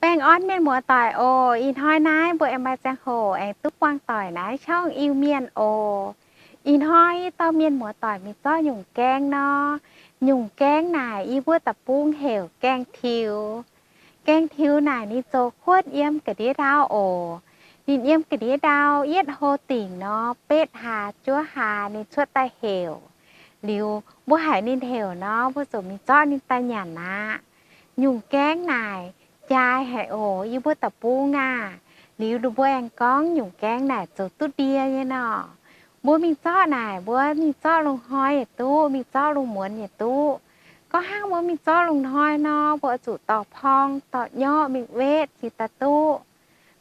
Baengh orn mienh muoz-doic oc. Ih hnoi naaiv mbuo aengx maaih ziangh hoc aengx duqv buangh doic naaiv ช่อง Iu-Mienh oc. Ih hnoi yie dorh mienh muoz-doic mingh zorqv nyungc gaeng nor. Nyungc gaeng naaic yie mbuo da'bung heuc gaeng tiux. Gaeng tiux naaic ninh zoux kuotv yiem ga'ndiev ndau oc. Ninh yiem ga'ndiev ndau yietv hlo dingc nor, betv hlaax juov hlaax ninh cuotv daaih heuc. Liuz mbuo haiz ninh heuc nor, mbuo zuqc mingh zorqv ninh daaih nyanc aqv. Nyungc gaeng naaic jaaix haic oc, yie mbuo da'bung aah. Liuz mbuo aengx gorngv nyungc gaeng naaic zoux duqv ndie nyei nor. Mbuo mingh zorqv naaic, mbuo mingh zorqv lungh hnoi yietc duqv, mingh zorqv lungh muonz yietc duqv. Gorngv hnangv mbuo mingh zorqv lungh hnoi nor, mbuo zuqc dorh porng dorh nyorqv mingh wetv cingx daaih duqv.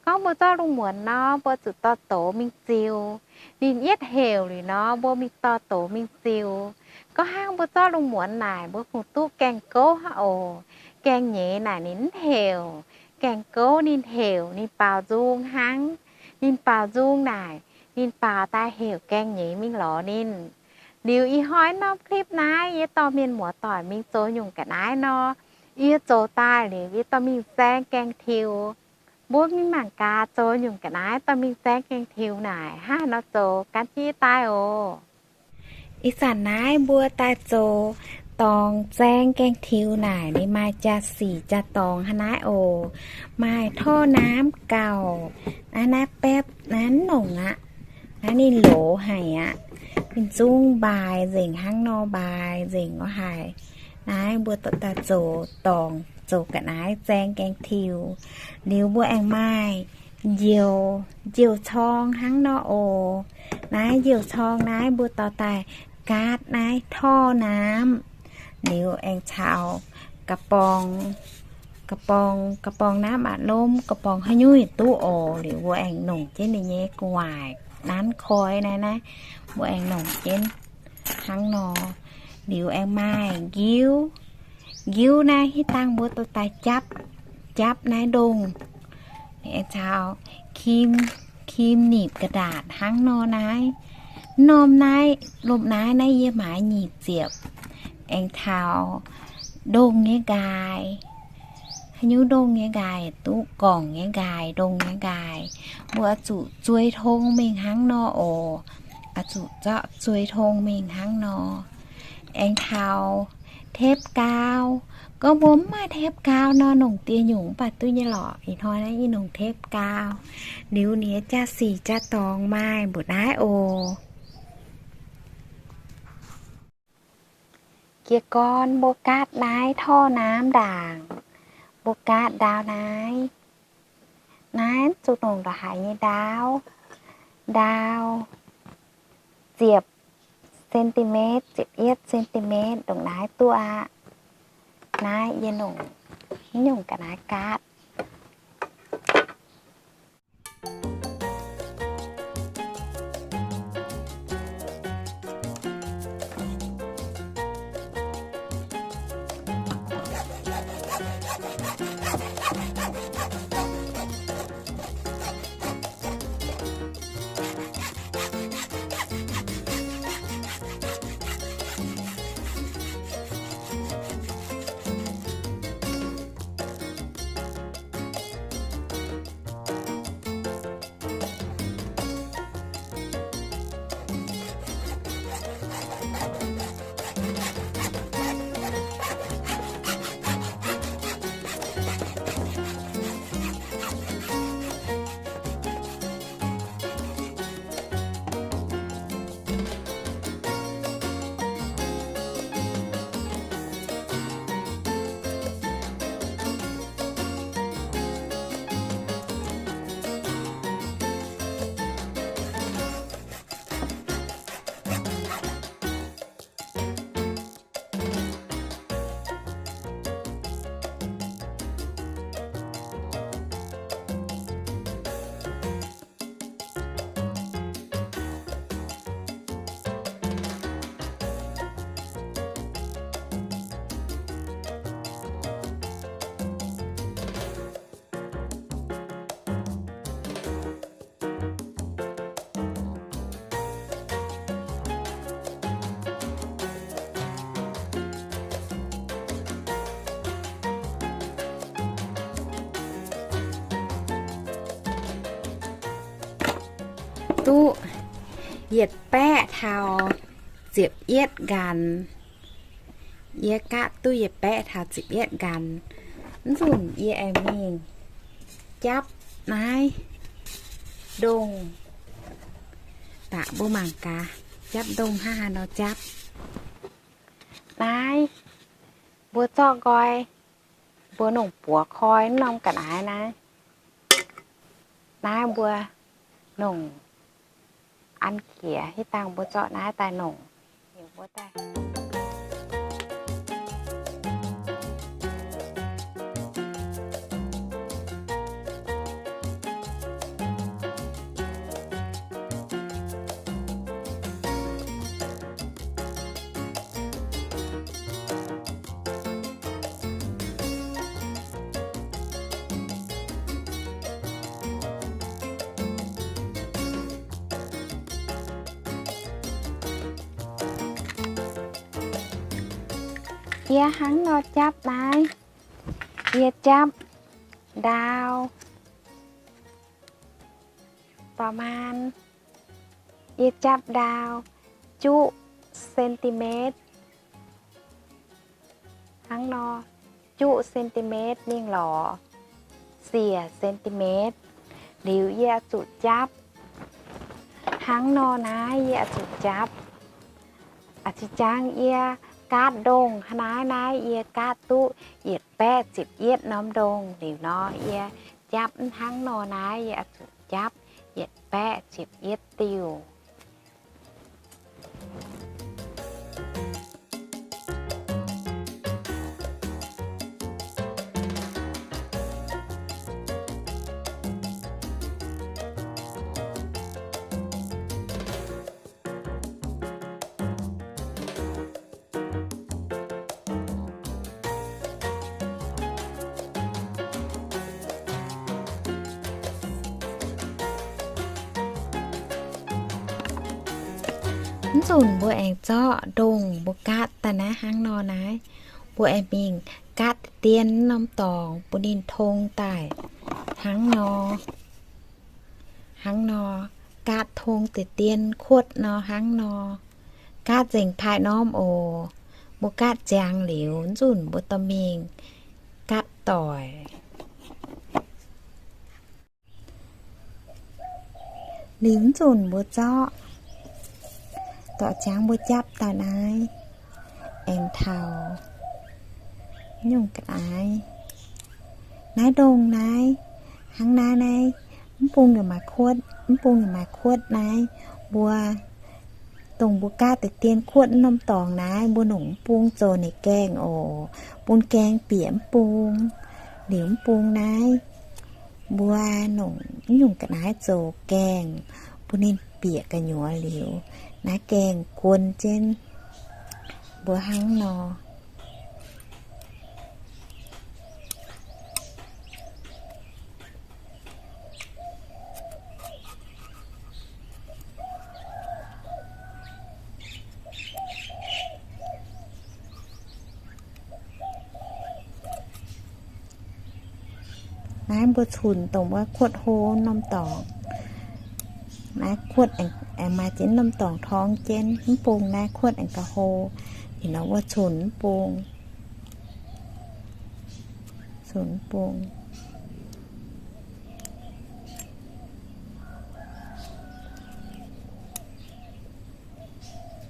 Gorngv mbuo zorqv lungh muonz nor, mbuo zuqc dorh douz mingh ziux. Ninh yietv heuc liuz nor, mbuo mingh dorh douz mingh ziux. Gorngv hnangv mbuo zorqv lungh muonz naaic, mbuo kungx duqv gaeng gouv hnangv oc. Gaeng nyeiz naaic ninh mv heuc. Gaeng gouv ninh heuc, ninh baaux nzung hnangv. Ninh baaux nzung naaic, ninh baaux daaih heuc gaeng nyeiz mingh lorz ninh. Liuz ih hnoi norm คลิป naaiv yie dorh mienh muoz-doic mingh zoux nyungc ga'naaiv nor, yie zoux daaih liuz yie dorh mingh zaeng gaeng tiux. Mbuo mingh mangc gaax zoux nyungc ga'naaiv dorh mingh zaeng gaeng tiux naaic hnangv haaix nor zoux gan jienv yie daaih oc. Ih zanc naaiv mbuo daaih zoux dorngx zaeng gaeng tiux naaic, ninh maaih jaa-sic jaa-dorngx hnangv naaiv oc. Maaih ท่อน้ำ gauh, naaiv naaiv แป๊บ naaiv nongc aqv. Naaiv ninh loz haic aqv. Ninh zungv mbaaix nzengc hnangv nor, mbaaix nzengc wuov haic. Naaiv mbuo dorh daaih zoux dorngx zoux ga'naaiv zaeng gaeng tiux. Liuz mbuo aengx maaih njoux, njoux corng hnangv nor oc. Naaiv njoux corng naaiv mbuo dorh daaih gaatv naaiv ท่อน้ำ. Liuz aengx caux กระป๋อง, กระป๋อง, กระป๋องน้ำอัดลม, กระป๋อง haaix nyungc duqv oc. Liuz mbuo aengx nongc jienv ninh nyei gu'nguaaic nanv koi naaiv, naaiv mbuo aengx nongc jienv hnangv nor. Liuz aengx maaih nqiuv. Nqiuv naaiv hitv dangh mbuo dorh daaih japv, japv naaiv ndongh. Aengx caux ครีม, ครีม หนีบกระดาษ hnangv nor naaiv. Norm naaiv, lomh naaiv naaiv yie maaiz nyic ziepc. Aengx taux ndongh nyei nqaai. Haaix nyungc ndongh nyei nqaai duqv, กล่อง nyei nqaai, ndongh nyei nqaai. Mbuo oix zuqc zuei tong mingh hnangv nor oc. Oix zuqc zorqv zuei tong mingh hnangv nor. Aengx taux เทปกาว. Gorngv mbuo mv maaih เทปกาว nor, nongc dieh nyungc mv baac duqv nyei lorqc. Ih hnoi naaiv yie nongc เทปกาว. Liuz ninh nyei jaa-sic jaa-dorngx maaih mbuoqc naaiv oc. Jiez gorn mbuo gaatv naaiv ท่อน้ำ ndaangc, mbuo gaatv ndau naaiv. Naaiv zuqc nongc ndongc haaix nyei ndau, ndau ziepc centimeter, ziepc yietv centimeter ndongc naaiv duqv aqv. Naaiv yie nongc, mv nyungc ga'naaiv gaatv. duqv yietc baeqv taux ziepc yietv nqanx. Yie gaatv duqv yietc baeqv taux ziepc yietv nqanx. Mv nzunc yie aengx mingh japv naaiv ndongh. Daaih mbuo mangc gaax, japv ndongh hnangv haaix nor japv. Naaiv mbuo zorqv nqoi, mbuo nongc buoz koi norm ga'naaiv naaiv. Naaiv mbuo nongc an qiex, hitv dangh mbuo zorqv naaiv daaih nongc. Yie hnangv nor japv naaiv, yie japv ndaau ประมาณ, yie japv ndaau juqv centimeter. Hnangv nor, juqv centimeter mingh lorz siec centimeter. Liuz yie zuqc japv hnangv nor naaiv, yie zuqc japv. A'ciqv jangv yie gaatv ndongh naaiv, naaiv yie gaatv duqv yietc baeqv ziepc yietv norm ndongh. Liuz nor yie japv hnangv nor naaiv, yie zuqc japv yietc baeqv ziepc yietv diuh. Mv nzunc mbuo aengx zorqv ndongh mbuo gaatv daaih naaiv hnangv nor naaiv, mbuo aengx mingh gaatv deix dien norm dorngx bun ninh tong daaih hnangv nor. Hnangv nor, gaatv tong deix dien kuotv nor hnangv nor. Gaatv nzengc paaiv norm oc. Mbuo gaatv ziangx liuz, nzunc mbuo dorh mingh gaatv doic. Liuz nzunc mbuo zorqv, dorc ziangx mbuo japv daaih naaiv, aengx taux nyungc ga'naaiv. Naaiv ndongh naaiv, hnangv naaiv naaiv, mv bung yaac maaih kuotv, mv bung yaac maaih kuotv naaiv. Mbuo dongh mbuo gaatv deix dien kuotv norm dorngx naaiv, mbuo nongc mv bung zoux ninh gaengh oc. Bun gaengh bieqc mv bung. Liuz mv bung naaiv, mbuo nongc nyungc ga'naaiv zoux gaengh, bun ninh bieqc gu'nyuoz liuz, naaiv gaengh guon jienv. Mbuo hnangv nor. Naaiv mbuo cunx dongh wuov kuotv hlo norm dorngx. Naaiv kuotv aengx maaih jienv norm dorngx torngv jienv, mv bung naaiv kuotv aengx gauh hlo. Ih nor mbuo cunx mv bung, cunx mv bung.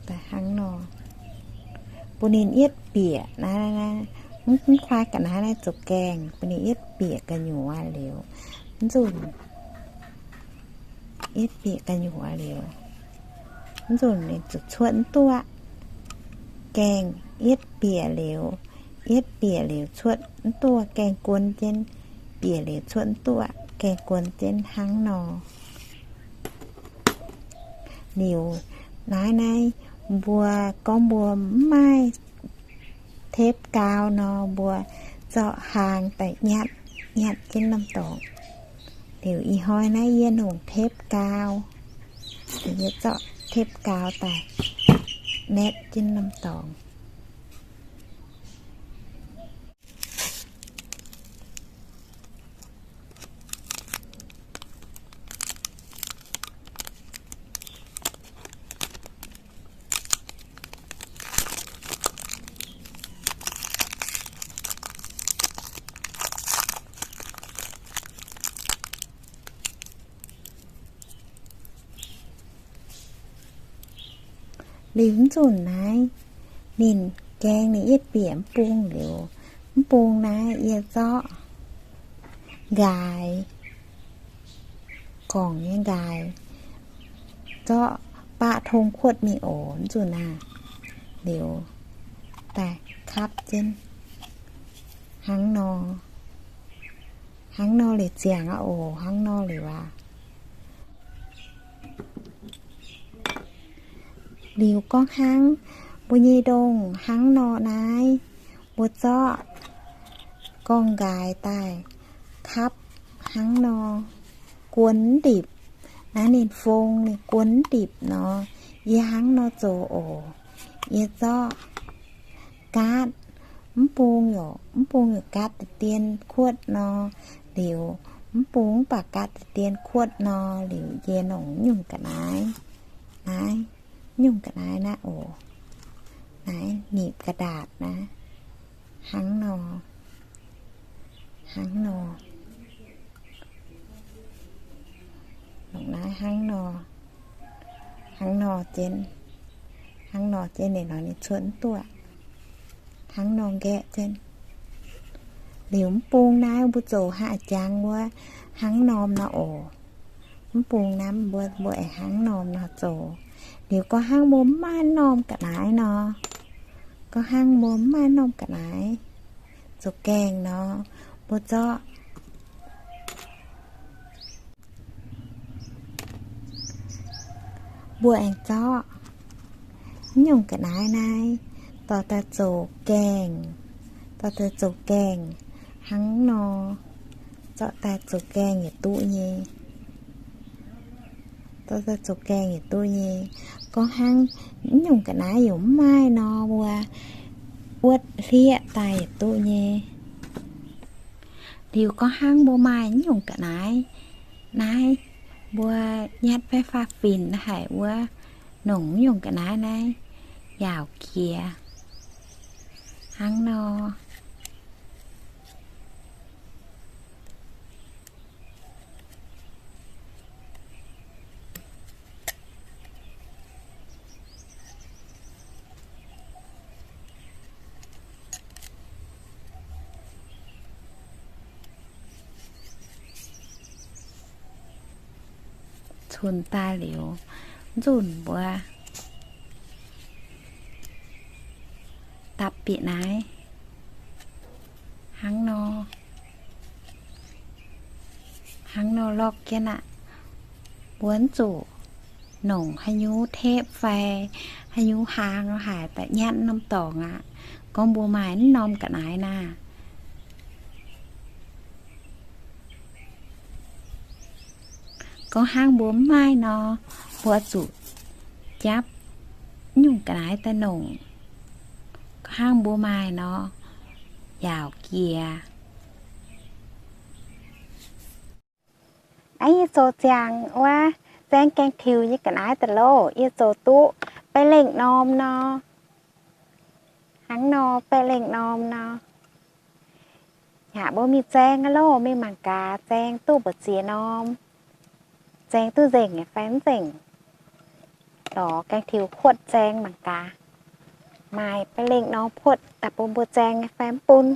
Daaih hnangv nor, bun ninh yietv bieqc naaiv, mv kuaaiv ga'naaiv naaiv zoux gaengh, bun ninh yietv bieqc gu'nyuoz liuz, mv nzunc, yietv bieqc gu'nyuoz liuz, mv nzunc ninh zuqc cuotv mv duqv. Gaengh yietv bieqc liuz, yietv bieqc liuz cuotv mv duqv, gaengh guon jienv, bieqc liuz cuotv mv duqv, gaengh guon jienv hnangv nor. Liuz naaiv naaiv mbuo gorngv mbuo mv maaih tep gau nor, mbuo zorqv hlaang daaih nyatv, nyatv jienv norm dorngx. Liuz ih hnoi naaiv yie nongc tep gau, yie zorqv tep gau daaih nyatv jienv norm dorngx. Liuz mv nzunc naaiv, ninh gaeng ninh yietv bieqc mv bung liuz, mv bung naaiv yie zorqv nqaaix, gorngc nyei nqaaix, zorqv baqv tong kuotv mingh oc. Mv nzunc naaiv liuz daaih kapv jienv hnangv nor, hnangv nor liuz ziangx aqv oc. Hnangv nor liuz aqv. Liuz gorngv hnangv mbuo nyei ndongh hnangv nor naaiv, mbuo zorqv gorngv nqaaix daaih kapv hnangv nor, guon ndipc. Naaiv ninh fong ninh guon ndipc nor, yie hnangv nor zoux oc. Yie zorqv gaatv, mv bung yaac, mv bung yaac gaatv deix dien kuotv nor, liuz mv bung mv baac gaatv deix dien kuotv nor, liuz yie nongc nyungc ga'naaiv, naaiv, nyungc ga'naaiv naaiv oc. Naaiv nipc ga'ndaatc naaiv, hnangv nor, hnangv nor, longc naaiv hnangv nor, hnangv nor jienv, hnangv nor jienv ninh nor ninh cuotv duqv, hnangv nor nqaeqv jienv. Liuz mv bung naaiv mbuo zoux hnangv jangx wuov hnangv norm nor oc. Mv bung naaiv mbuo, mbuo aengx hnangv norm nor zoux. Liuz gorngv hnangv mbuo mv maaih norm ga'naaiv nor, gorngv hnangv mbuo mv maaih norm ga'naaiv zoux gaengh nor, mbuo zorqv, mbuo aengx zorqv nyungc ga'naaiv naaiv dorh daaih zoux gaengh, dorh daaih zoux gaengh hnangv nor, zorqv daaih zoux gaengh yietc duqv nyei, dorh daaih zoux gaengh yietc duqv nyei. Gorngv hnangv nyungc ga'naaiv yaac mv maaih nor, mbuo wuotv hlieqv daaih yietc duqv nyei. Liuz gorngv hnangv mbuo maaih nyungc ga'naaiv naaiv, mbuo nyatv faix faah finx haic wuov, nongc nyungc ga'naaiv naaiv yaauc jiex hnangv nor. Cunx daaih liuz, nzunc mbuo dapv bieqc naaiv hnangv nor, hnangv nor lorqc jienv aqv. Mbuo zuqc nongc haaix nyungc tepv fai haaix nyungc hlang haic daaih nyatv norm dorngx aqv. Gorngv mbuo maaih norm ga'naaiv naaic, gorngv hnangv mbuo mv maaih nor, mbuo zuqc japv nyungc ga'naaiv daaih nongc. Gorngv hnangv mbuo maaih nor, yaauc jiex. Aa, yie zoux ziangx wuov zaeng gaeng tiux nyei ga'naaiv daaih loh. Yie zoux duqv baeqv lengh norm nor. Hnangv nor, baeqv lengh norm nor. Yaac mbuo mingh zaeng aqv loh, mingh mangc gaax zaeng duqv mbu'ziex norm, zaeng duqv nzengc fai mv nzengc. Lorz gaeng tiux puotv zaeng mangc gaax, maaih baeqv lengh norm puotv daaih bun mbuo zaeng fai mv bun.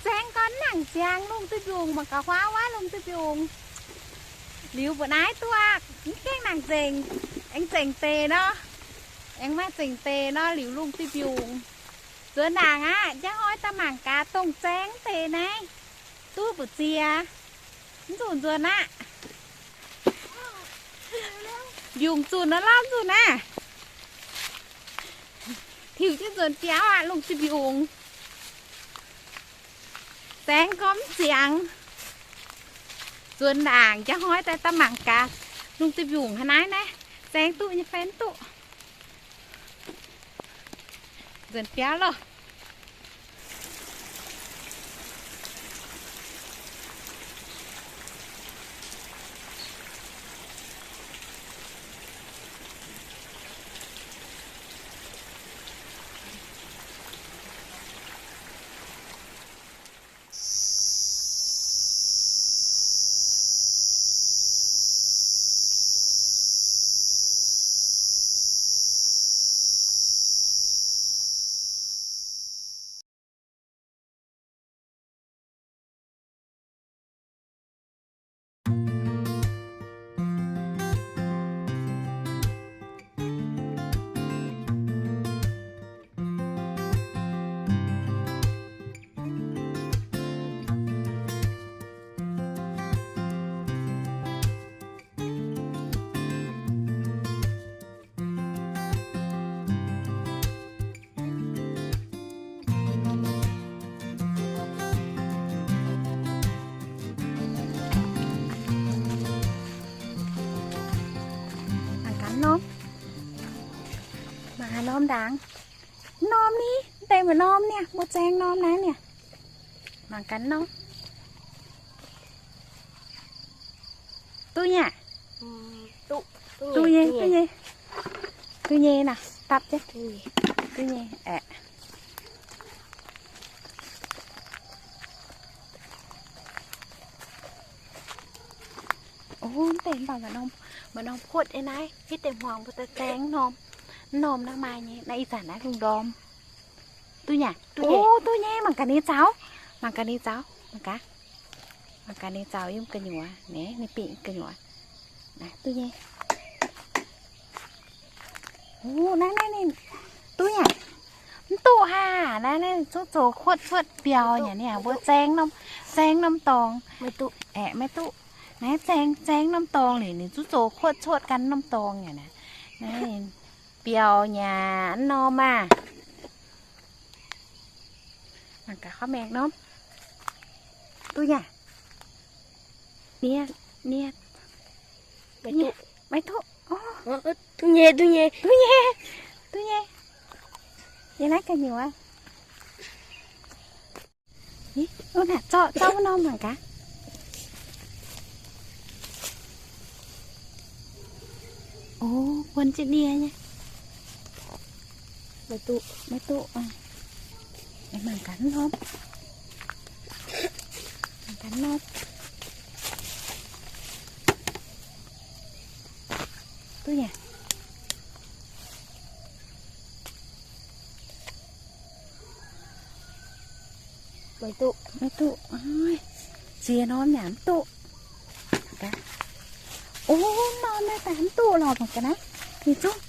Zaeng gorn nangc ziangx lungh duih mbiungc, mangc gaax huaav wuov lungh duih mbiungc. Liuz mbuo naaiv duqv aqv, mv gaengh nangc nzengc, aengx zengc deix nor. Aengx maaih zengc deix nor liuz lungh duih mbiungc. Nzuonx ndaangc aqv, njang hnoi daaih mangc gaax dongh zaeng deix naaiv duqv mbu'ziex. Mv nzunc nzuonx aqv. Mbiungc zunc nor lauv nzunc aqv. Tiux jienv nzuonx biauv aqv, lungh duih mbiungc. Zaeng gorn mv ziangx. Nzuonx ndaangc njang hnoi daaih daaih mangc gaax lungh duih mbiungc haaix naaiv naaiv zaeng duqv nyei fai mv duqv. Nzuonx biauv loh. Mangc gaax norm. Mangc gaax norm ndaangc. Norm ni, deix maaih norm niaa, mbuo zaeng norm naaiv niaa. Mangc gaax norm. Duqv nyei aqv? Duqv nyei, duqv nyei. Duqv nyei naaic, dapv jienv. Duqv nyei aeqv. O, deix mv baac maaih norm, maaih norm kuotv nyei naaiv, hitv deix hmuangx mbuo daaih zaeng norm. Norm naaiv maaih nyei, naaiv ih zanc naaiv lungh ndorm. Duqv nyei aqv? Duqv nyei. O, duqv nyei, mangc gaax ninh zaux. Mangc gaax ninh zaux, mangc gaax. Mangc gaax ninh zaux yiem gu'nyuoz, naaiv ninh bingx gu'nyuoz. Naaiv duqv nyei. O, naaiv, naaiv ninh duqv nyei aqv? Mv duqv haav, naaiv, naaiv zuqc zoux kuotv cuotv biaux nyei niaa, mbuo zaeng norm, zaeng norm dorngx. Maiv duqv. Aeqv, maiv duqv. Naaiv zaeng, zaeng norm dorngx liuz ninh zuqc zoux kuotv cuotv gan norm dorngx nyei naaiv. Naaiv biaux nyei aqv, norm aah. Mangc gaax huaav maengx norm. Duqv nyei aqv? Nie, nie. Maiv duqv. Maiv duqv. O. Duqv nyei, duqv nyei. Duqv nyei. Duqv nyei. Yie naaiv gu'nyuoz. Ih, o, naaiv zorqv, zorqv wuov norm mangc gaax. O, buonc jienv nie nyei. Maiv duqv, maiv duqv. Mangc gaax norm. Mangc gaax norm. Duqv nyei aqv? Maiv duqv. Maiv duqv. Ziex norm yaac mv duqv. O, norm naaiv daaih mv duqv lorqc, mangc gaax naaiv. Ninh zungv,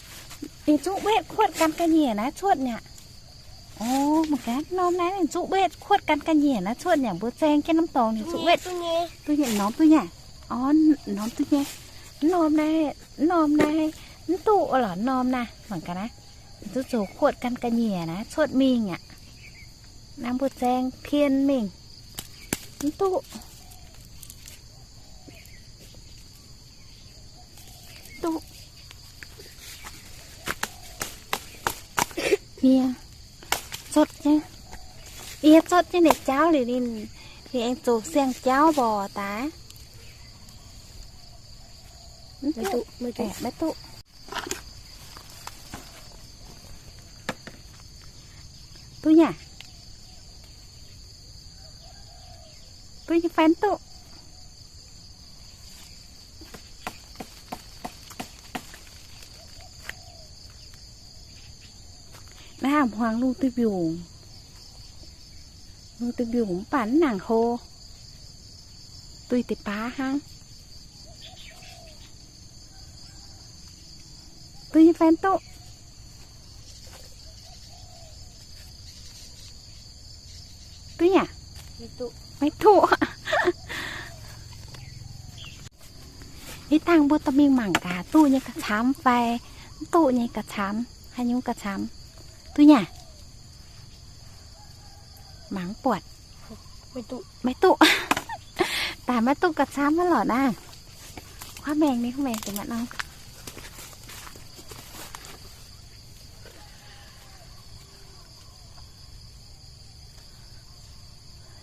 ninh zungv wetv kuotv gan ga'nyiec naaiv cuotv nyei aqv. O, mangc gaax norm naaiv ninh zungv wetv kuotv gan ga'nyiec naaiv cuotv nyei aqv. Mbuo zaeng jienv norm dorngx ninh zungv wetv. Duqv nyei, norm duqv nyei. O, norm duqv nyei. Norm naaiv, norm naaiv mv duqv lorqc, norm naaiv. Mangc gaax naaiv. Ninh zungv zoux kuotv gan ga'nyiec naaiv cuotv mingh aqv. Naaiv mbuo zaeng pien mingh. Mv duqv. Duqv. Yie zotv jienv, yie zotv jienv ninh jauv liuz ninh, ninh aengx zoux siang-jauv mborqc daaih. Maiv duqv, maiv duqv. Duqv nyei aqv? Duqv nyei fai mv duqv? Naaiv hmuangx lungh duih mbiungc. Mbuo duih mbiungc mv baac mv nangc hlo, duih deix baav hnangv. Duih nyei fai mv duqv? Duih nyei aac? Maiv duqv. Ih dangh mbuo dorh mingh mangc gaax duqv nyei ga'camv fai mv duqv nyei ga'camv, haaix nyungc ga'camv. Duqv nyei aac? Mangc mv buatc. Maiv duqv. Daaih maiv duqv ga'camv hnangv lorqc naaiv. Kuaaiv maengx ni, kuaaiv maengx deix maaih norm.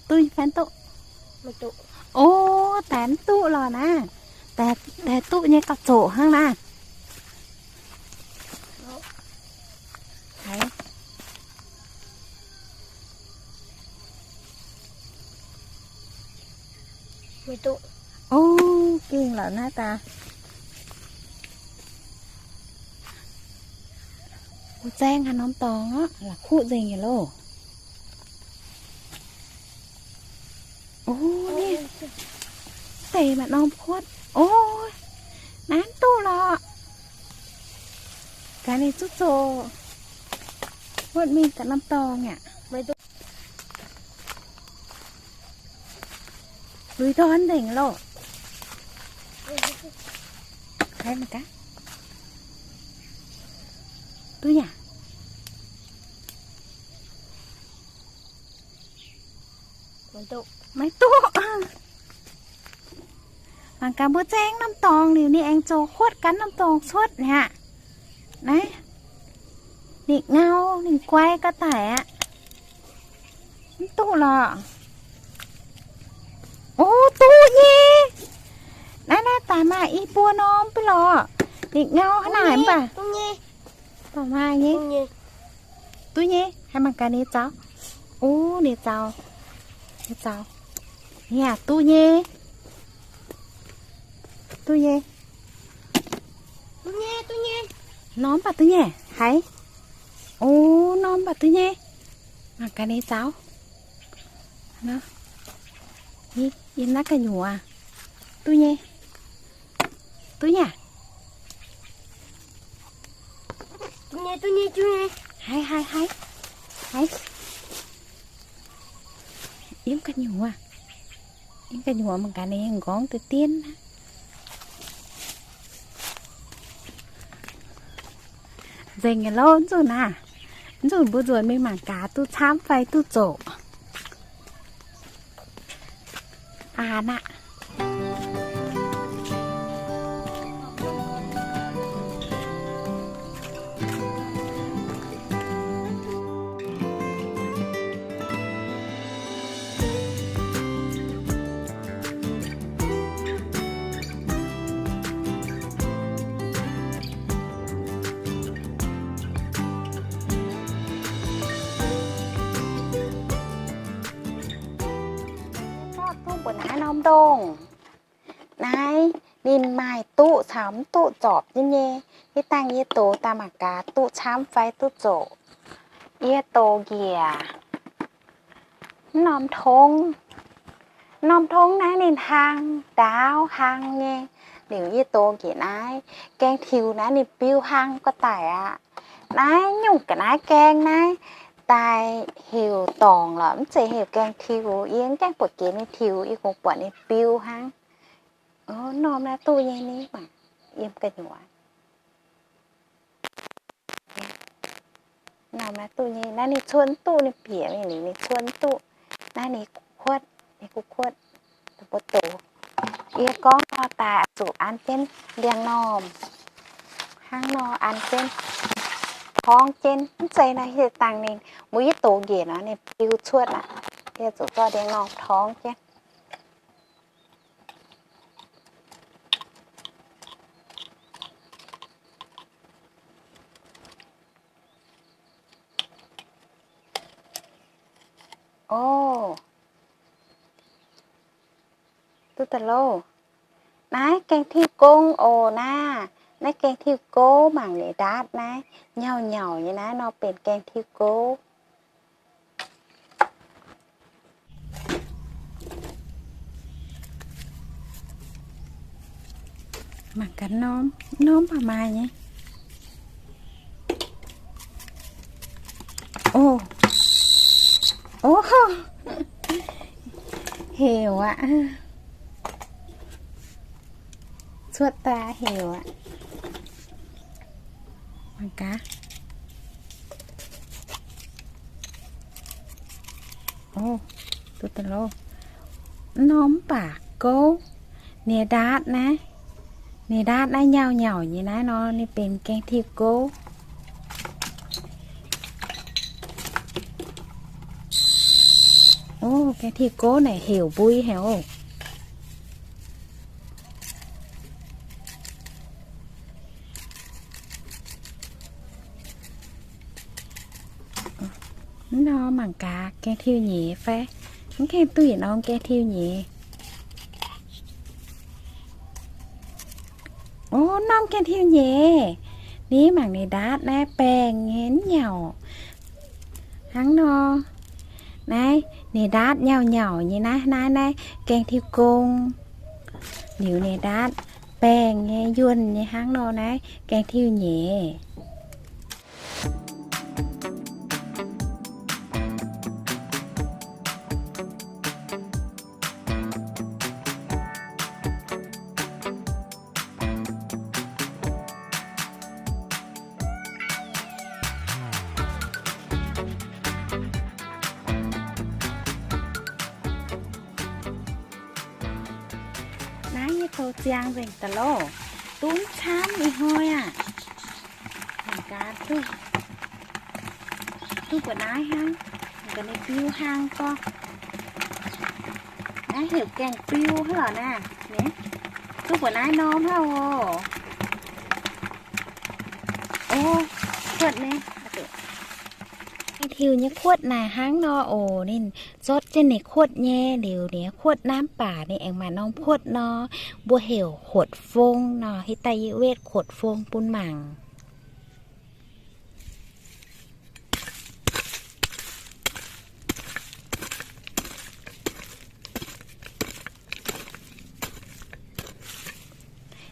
Duqv fai mv duqv? O, daaih mv duqv lorqc naaiv. Daaih, daaih duqv nyei gauh zoqc hnangv naaiv. Haiz. O, gengh lorqc naaiv daaih. Mbuo zaeng haaix norm dorngx aqv, la'kuqv nzengc nyei loh. O, ni deix maaih norm kuotv. O, naaiv mv duqv lorqc. Gaax ninh zuqc zoqc. Huotv mingh gaax norm dorngx aqv. Lui ndorn nzengc loh. Haiz mangc gaax. Duqv nyei aac? Maiv duqv. Mangc gaax mbuo zaeng norm dorngx liuz ninh aengx zoux huotv gaax norm dorngx cuotv aqv. Naaiv, ninh ngau, ninh guai ga'daic aqv. Mv duqv lorqc. O, duqv nyei. Naaiv, naaiv daaih maaih i buo norm baav lorqc. Ninh ngau hnangv naaic mv baac. Daaih maaih nyei. Duqv nyei. Haih mangc gaax ninh zaux. O, ninh zaux. Ninh zaux. Ninh aac, duqv nyei. Duqv nyei. Norm baac duqv nyei. Haiz. O, norm baac duqv nyei. Mangc gaax ninh zaux. Yiem naaiv gu'nyuoz. Duqv nyei. Duqv nyei aac? Haiz, haiz, haiz. Haiz. Yiem gu'nyuoz. Yiem gu'nyuoz mangc gaax ninh nqorngv deix dien. Nzengc nyei loh, nzunc naaiv. Nzunc mbuo nzuonx mingh mangc gaax duqv camv fai duqv zoqc. Aa, naaiv. Zorqv duqv mbuoqc naaiv norm ndongh. Naaiv ninh maaih duqv caux mv duqv zorpc nyei. Ih dangh yie dox daaih mangc gaax duqv camv fai duqv zoqc. Yie dox njiec mv norm tongv. Norm tongv naaiv ninh hlang ndaauv hlang nyei. Liuz yie dox njiec naaiv gaeng tiux naaiv ninh biu hlang ga'daic aqv. Naaiv nyungc ga'naaiv gaeng naaiv daaih heuc dorngc lorqc, mv zeiz heuc gaeng tiux. Yie mv gaengh buatc jiex ninh tiux, yie kungx buatc ninh biu hnangv. O, norm naaiv duqv nyei ni, mangc yiem gu'nyuoz. Norm naaiv duqv nyei. Naaiv ninh cuotv duqv, ninh bieqc mingh liuz ninh cuotv duqv. Naaiv ninh kuotv, ninh kuotv, mbuo dox. Yie gorngv nor daaih zuqc an jienv ndiangx-normh hnangv nor, an jienv torngv jienv. Mv zeiz nor, hieh dangh ninh mbuo yie dox njiec nor ninh biu cuotv aqv. Yie zuqc zorqv ndiangx-normh torngv jienv. O, duqv daaih loh. Naaiv gaeng tiuv gong oc naaiv. Naaiv gaeng tiuv gouv, mangc liuz ndaatv naaiv nyauv-nyauv nyei naaiv nor benx gaeng tiuv gouv. Mangc gaax norm, norm baac maaih nyei. Ov, ov, heuc aqv. Cuotv daaih heuc aqv. Mangc gaax. Ov, duqv daaih loh. Norm mv baac gouv. Ninh ndaatv naaiv, ninh ndaatv naaiv nyauh nyauc nyei naaiv nor, ninh benx gaeng-tiuv gouv. Ov, gaeng-tiuv gouv naaic heuc mbui haic oc. Mv nor mangc gaax gaeng-tiuv nyeiz fai? Mv gaengh duqv yietc norm gaeng-tiuv nyeiz. Ov, norm gaeng-tiuv nyeiz. Ni mangc ninh ndaatv naaiv baengh nyei mv nyauc. Hnangv nor. Naaiv ninh ndaatv nyauh nyauc nyei naaiv, naaiv, naaiv gaeng-tiuv gong. Liuz ninh ndaatv baengh nyei, yuonh nyei hnangv nor naaiv gaeng-tiuv nyeiz. Naaiv nyei douz ziangx nzengc daaih loh. Dunv camv ih hnoi aah. Mangc gaax duqv, duqv mbuo naaiv hnangv. Mangc gaax ninh biu hlang gorngv. Naaiv heuc gaeng-biu hnangv lorqc naaiv. Duqv mbuo naaiv norm hnangv oc. Ov, kuotv nyei. Gaeng-tiuv nyei kuotv naaic hnangv nor oc. Ninh zortv jienv ninh kuotv nyei liuz, ninh kuotv naaiv mv baac ninh aengx maaih norm kuotv nor, mbuo heuc kuotv fong nor. Hitv daaih yie wetv kuotv fong bun mangc.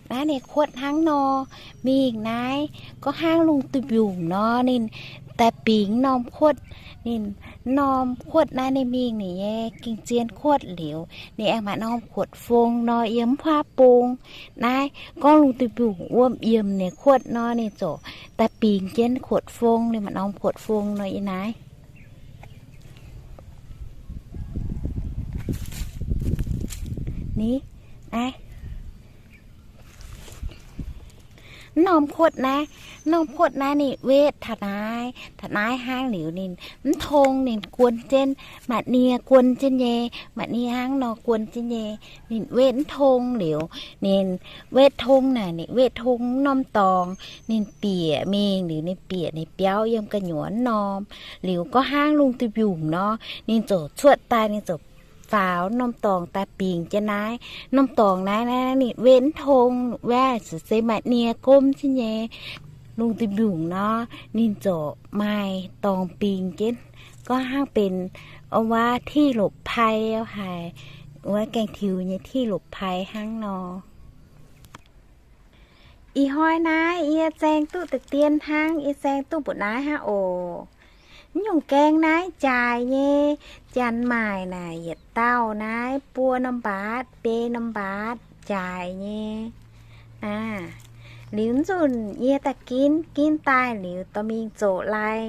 Naaiv ninh kuotv hnangv nor, mingh naaiv gorngv hnangv lungh duih mbiungc nor, ninh daaih bingx norm kuotv. Ninh norm kuotv naaiv ninh mingh ninh nyei gengh zien kuotv liuz, ninh aengx maaih norm kuotv fong nor yiem mv huaav bung. Naaiv gorngv lungh duih mbiungc wuom yiemc ninh kuotv nor, ninh ziouc daaih bingx jienv kuotv fong, ninh maaih norm kuotv fong nor yiem naaiv. Ni, naaiv. Mv norm kuotv naaiv, mv norm kuotv naaiv ninh wetv taux naaiv, taux naaiv hnangv liuz ninh mv tong, ninh guon jienv, maaih nie guon jienv nyei, maaih nie hnangv nor guon jienv nyei. Ninh wetv mv tong liuz, ninh wetv tong naaic, ninh wetv tong mv norm dorngx, ninh bieqc mingh liuz, ninh bieqc ninh biauv yiem gu'nyuoz mv norm. Liuz gorngv hnangv lungh duih mbiungc nor, ninh ziouc cuotv daaih, ninh ziouc faaux norm dorngx daaih bingx jienv naaiv. Norm dorngx naaiv, naaiv ninh wetv mv tong, wuov se maaih nie gomv jienv nyei. Lungh duih mbiungc nor, ninh ziouc maaih dorngx bingx jienv, gorngv hnangv benx wuov ที่หลบภัย haic, wuov gaeng-tiux nyei ที่หลบภัย hnangv nor. Ih hnoi naaiv yie zaeng duqv deix dien hnangv, yie zaeng duqv mbuoqc naaiv hnangv oc. Mv nyungc gaeng naaiv jaaix nyei, janx maaic naaic yietc dauh naaiv buo norm mbaatv, biei norm mbaatv jaaix nyei. Aa, liuz nzunc yie daaih ginv, ginv daaih liuz dorh mingh zoqc lai.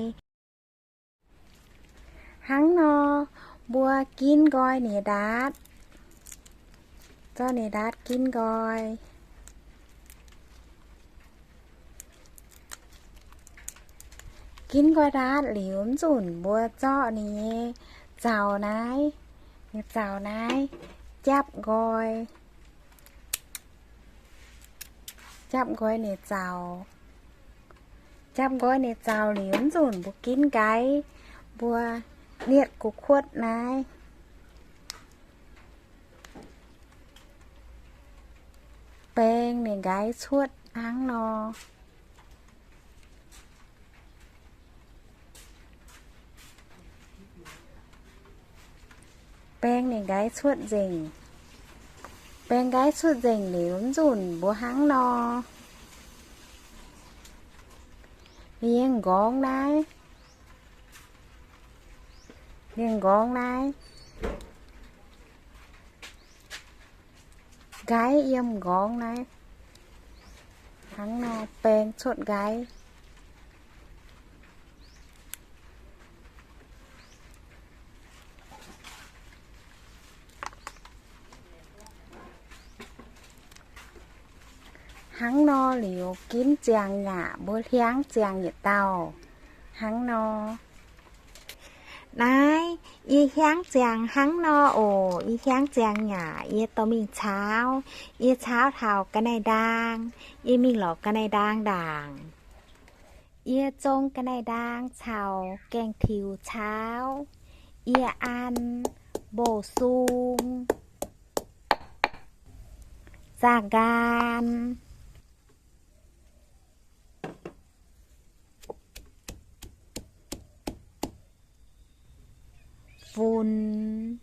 Hnangv nor, mbuo ginv nqoi ninh ndaatv, zorqv ninh ndaatv ginv nqoi. Ginv nqoi ndaatv liuz, mv nzunc mbuo zorqv ninh nyei zaux naaiv, nyei zaux naaiv japv nqoi. Japv nqoi ninh zaux. Japv nqoi ninh zaux liuz, mv nzunc mbuo ginv nqaiv, mbuo nietv gu'kuotv naaiv. Baeng ninh nqaiv cuotv hnangv nor. Baeng ninh nqaiv cuotv nzengc. Baeng nqaiv cuotv nzengc liuz, nzunc mbuo hnangv nor, mingh nqorngv naaiv, mingh nqorngv naaiv, nqaiv yiem nqorngv naaiv, hnangv nor baeng cuotv nqaiv. Hnangv nor liuz, ginv ziangx yaac mbuo hiaangv ziangx yietc dauh. Hnangv nor. Naaiv, yie hiaangv ziangx hnangv nor oc. Yie hiaangv ziangx yaac yie dorh mingh caauv. Yie caauv taux ga'naaiv-ndaang, yie mingh lorz ga'naaiv-ndaang ndaangc. Yie zong ga'naaiv-ndaang caux gaengh tiux caauv. Yie an mboc sung, zaah nqaan, funx,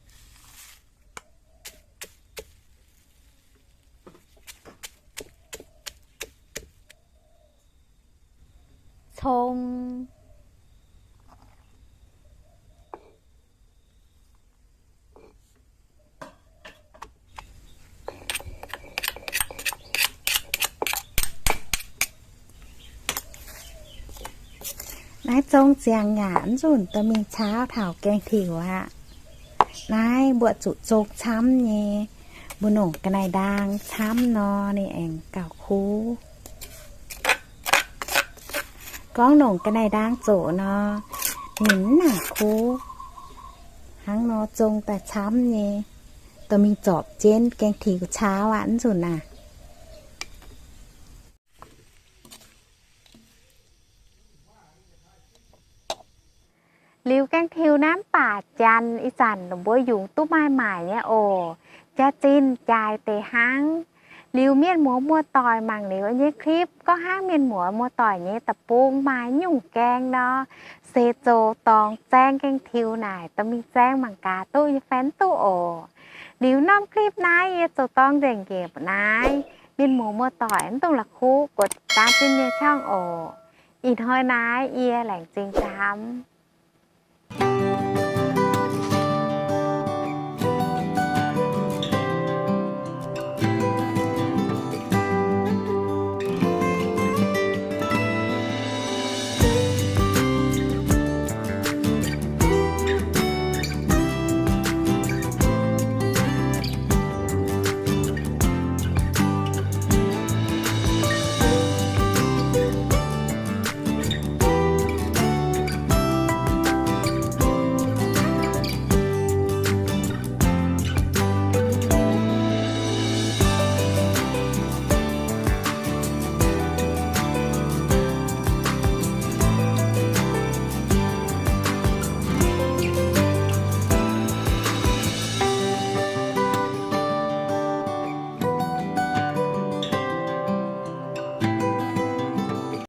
cong. Naaiv zong ziangx yaac nzunc dorh mingh caauv taux gaengh tiux aqv. Naaiv mbuo zuqc zong camv nyei. Mbuo nongc ga'naaiv-ndaang camv nor, ninh aengx gauh kuv. Gorngv nongc ga'naaiv-ndaang zoqc nor, ninh mv nangc kuv. Hnangv nor zong daaih camv nyei, dorh mingh zorpc jienv gaengh tiux caauv aqv, mv nzunc naaic. Liuz gaengh tiux naaiv mv baac janx ih zanc mbuo yungz duqv maaih maaic nyei oc. Jaax-zinh jaaix deix hnangv. Liuz mienh muoz muoz-doic mangc liuz nyei clip gorngv hnangv mienh muoz muoz-doic nyei deic-bung maaih nyungc gaeng nor, se zoux dorngx zaeng gaengh tiux naaic dorh mingh zaeng mangc gaax duqv nyei fai mv duqv oc. Liuz norm clip naaiv yie zoux dorngx nzengc njiec mbuoqc naaiv. Mienh muoz muoz-doic mv dungx la'kuqv กดติดตาม Zinh Mienh ช่อง oc. Ih hnoi naaiv yie laengz zingh camv.